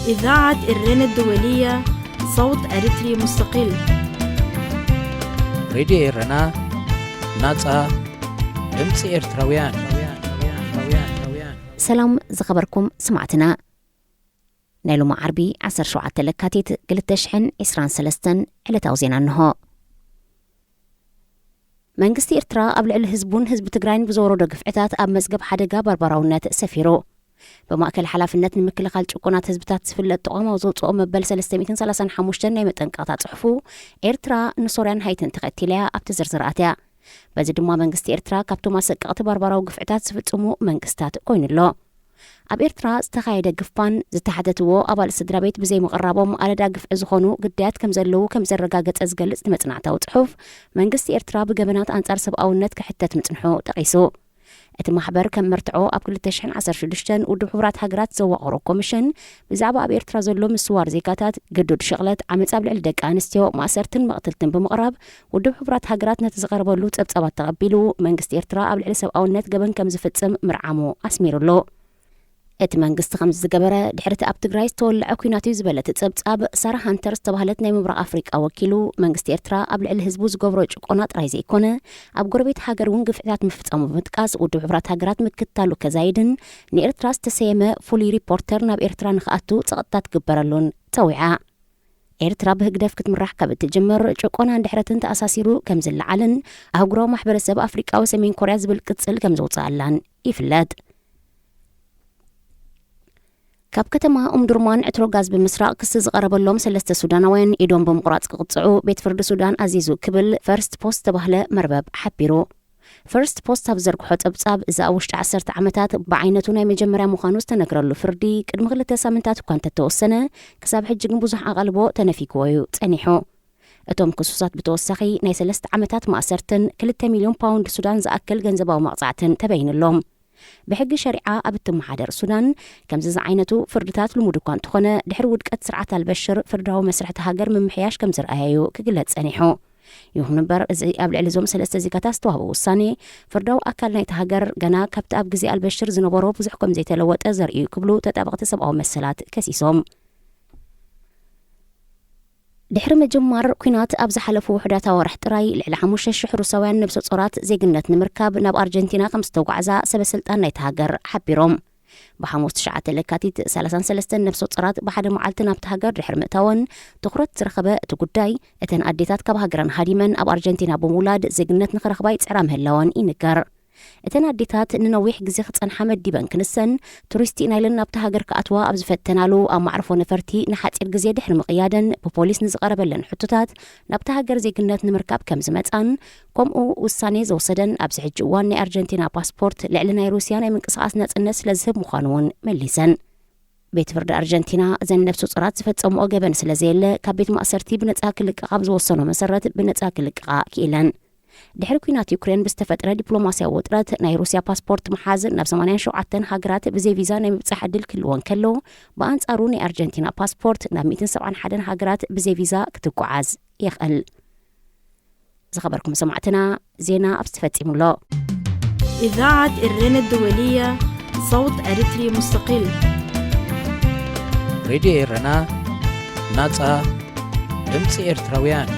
إذاعة إرينا الدولية، صوت أريتري مستقل. ሬድዮ ኤረና፣ ናጻ ድምጺ ኤርትራውያን። ሰላም ዝኸበርኩም ስማዕትና፣ ናይ ሎሚ ዓርቢ ዓሰርተ ሸውዓተ ለካቲት ክልተ ሽሕን ዕስራን ሰለስተን ዕለታዊ ዜና እንሆ። መንግስቲ ኤርትራ ኣብ ልዕሊ ህዝቡን ህዝቢ ትግራይን ብዘወረዶ ግፍዕታት ኣብ መዝገብ ሓደጋ ባርባራውነት ሰፊሩ። ብማእከል ሓላፍነት ንምክልኻል ጭቁናት ህዝብታት ዝፍለጥ ተቋም ኣብ ዘውፅኦ መበል ሰለስተ ሚእትን ሰላሳን ሓሙሽተን ናይ መጠንቀቕታ ፅሑፉ፣ ኤርትራ ንሶርያን ሃይትን ተኸቲላ እያ ኣብቲ ዝርዝር ኣትያ። በዚ ድማ መንግስቲ ኤርትራ ካብቶም ኣሰቀቕቲ ባርባራዊ ግፍዕታት ዝፍጽሙ መንግስታት ኮይኑ ኣሎ። ኣብ ኤርትራ ዝተኻየደ ግፋን ዝተሓተትዎ ኣባል ስድራ ቤት ብዘይምቕራቦም ኣለዳ ግፍዒ ዝኾኑ ግዳያት ከም ዘለዉ ከም ዘረጋገጸ ዝገልጽ እቲ መጽናዕታዊ ጽሑፍ፣ መንግስቲ ኤርትራ ብገበናት ኣንጻር ሰብኣውነት ክሕተት ምጽንሑ ጠቒሱ። እቲ ማሕበር ከም መርትዖ ኣብ ክልተ ሽሕን ዓሰርተ ሽዱሽተን ውድብ ሕቡራት ሃገራት ዘዋቐሮ ኮሚሽን ብዛዕባ ኣብ ኤርትራ ዘሎ ምስዋር ዜጋታት፣ ግዱድ ሽቕለት፣ ዓመጽ ኣብ ልዕሊ ደቂ ኣንስትዮ፣ ማእሰርትን መቕትልትን ብምቕራብ ውድብ ሕቡራት ሃገራት ነቲ ዝቐረበሉ ጸብጻባት ተቐቢሉ መንግስቲ ኤርትራ ኣብ ልዕሊ ሰብኣውነት ገበን ከም ዝፍጽም ምርዓሙ ኣስሚሩ ኣሎ። እቲ መንግስቲ ከምዚ ዝገበረ ድሕሪ እቲ ኣብ ትግራይ ዝተወልዐ ኲናት እዩ ዝበለ እቲ ጸብጻብ፣ ሳራ ሃንተር ዝተባህለት ናይ ምብራቕ ኣፍሪቃ ወኪሉ መንግስቲ ኤርትራ ኣብ ልዕሊ ህዝቡ ዝገብሮ ጭቆና ጥራይ ዘይኮነ ኣብ ጎረቤት ሃገር እውን ግፍዕታት ምፍጻሙ ብምጥቃስ ውድብ ሕቡራት ሃገራት ምክትታሉ ከዛይድን ንኤርትራ ዝተሰየመ ፍሉይ ሪፖርተር ናብ ኤርትራ ንክኣቱ ጸቕጥታት ክግበረሉን ጸዊዓ። ኤርትራ ብህግደፍ ክትምራሕ ካብ እትጅምር ጭቆናን ድሕረትን ተኣሳሲሩ ከም ዝለዓልን ኣህጉራዊ ማሕበረሰብ ኣፍሪቃዊ ሰሜን ኮርያ ዝብል ቅጽል ከም ዘውፅኣላን ይፍለጥ። ካብ ከተማ ኡምዱርማን ዕትሮ ጋዝ ብምስራቕ ክሲ ዝቐረበሎም ሰለስተ ሱዳናውያን ኢዶም ብምቑራፅ ክቕፅዑ ቤት ፍርዲ ሱዳን ኣዚዙ ክብል ፈርስት ፖስት ዝተባህለ መርበብ ሓቢሩ። ፈርስት ፖስት ኣብ ዘርግሖ ጸብጻብ፣ እዚ ኣብ ውሽጢ ዓሰርተ ዓመታት ብዓይነቱ ናይ መጀመርያ ምዃኑ ዝተነግረሉ ፍርዲ ቅድሚ ክልተ ሳምንታት እኳ እንተተወሰነ፣ ክሳብ ሕጂ ግን ብዙሕ ኣቓልቦ ተነፊግዎ እዩ ጸኒሑ። እቶም ክሱሳት ብተወሳኺ ናይ ሰለስተ ዓመታት ማእሰርትን ክልተ ሚልዮን ፓውንድ ሱዳን ዝኣክል ገንዘባዊ መቕጻዕትን ተበይኑሎም። ብሕጊ ሸሪዓ ኣብ እትመሓደር ሱዳን፣ ከምዚ ዝዓይነቱ ፍርድታት ልሙድ እኳ እንተኾነ፣ ድሕሪ ውድቀት ስርዓት ኣልበሽር ፍርዳዊ መስርሕ እታ ሃገር ምምሕያሽ ከም ዝረኣየ እዩ ክግለጽ ጸኒሑ። ይኹን እምበር፣ እዚ ኣብ ልዕሊ እዞም ሰለስተ ዜጋታት ዝተዋህበ ውሳኔ፣ ፍርዳዊ ኣካል ናይታ ሃገር ገና ካብቲ ኣብ ግዜ ኣልበሽር ዝነበሮ ብዙሕ ከም ዘይተለወጠ ዘርኢ እዩ ክብሉ ተጣበቕቲ ሰብኣዊ መሰላት ከሲሶም። ድሕሪ ምጅማር ኲናት ኣብ ዝሓለፉ ውሑዳት ኣዋርሕ ጥራይ ልዕሊ ሓሙሽተ ሽሕ ሩሳውያን ነብሰ ጾራት ዜግነት ንምርካብ ናብ ኣርጀንቲና ከም ዝተጓዕዛ ሰበ ስልጣን ናይቲ ሃገር ሓቢሮም። ብሓሙስ ትሽዓተ ለካቲት ሰላሳን ሰለስተን ነብሰ ጾራት ብሓደ መዓልቲ ናብቲ ሃገር ድሕሪ ምእታወን ትኹረት ዝረኸበ እቲ ጉዳይ፣ እተን ኣዴታት ካብ ሃገረን ሃዲመን ኣብ ኣርጀንቲና ብምውላድ ዜግነት ንኽረኽባ ይጽዕራ ምህላወን ይንገር። እተን ኣዴታት ንነዊሕ ግዜ ክጸንሓ መዲበን ክንሰን፣ ቱሪስት ኢና ኢለን ናብቲ ሃገር ክኣትዋ ኣብ ዝፈተናሉ፣ ኣብ ማዕርፎ ነፈርቲ ንሓጺር ግዜ ድሕሪ ምቕያደን ብፖሊስ ንዝቐረበለን ሕቶታት ናብቲ ሃገር ዜግነት ንምርካብ ከም ዝመጻን፣ ከምኡ ውሳኔ ዘውሰደን ኣብዚ ሕጂ እዋን ናይ ኣርጀንቲና ፓስፖርት ልዕሊ ናይ ሩስያ ናይ ምንቅስቓስ ናጽነት ስለ ዝህብ ምዃኑ እውን መሊሰን። ቤት ፍርዲ ኣርጀንቲና እዘን ነብሰ ጾራት ዝፈጸምኦ ገበን ስለ ዘየለ ካብ ቤት ማእሰርቲ ብነጻ ክልቀቓ ኣብ ዝወሰኖ መሰረት ብነጻ ክልቀቓ ክኢለን። ድሕሪ ኲናት ዩክሬን ብዝተፈጥረ ዲፕሎማስያዊ ውጥረት ናይ ሩስያ ፓስፖርት ምሓዝ ናብ ሰማንያን ሸውዓተን ሃገራት ብዘይ ቪዛ ናይ ምብጻሕ ዕድል ክህልዎ እንከሎ፣ ብኣንጻሩ ናይ ኣርጀንቲና ፓስፖርት ናብ ሚእትን ሰብዓን ሓደን ሃገራት ብዘይ ቪዛ ክትጓዓዝ የኽእል። ዝኸበርኩም ሰማዕትና፣ ዜና ኣብዚ ተፈጺሙ ኣሎ። إذاعة إرينا الدولية، صوت أريتري مستقل. ሬድዮ ኤረና፣ ናጻ ድምጺ ኤርትራውያን።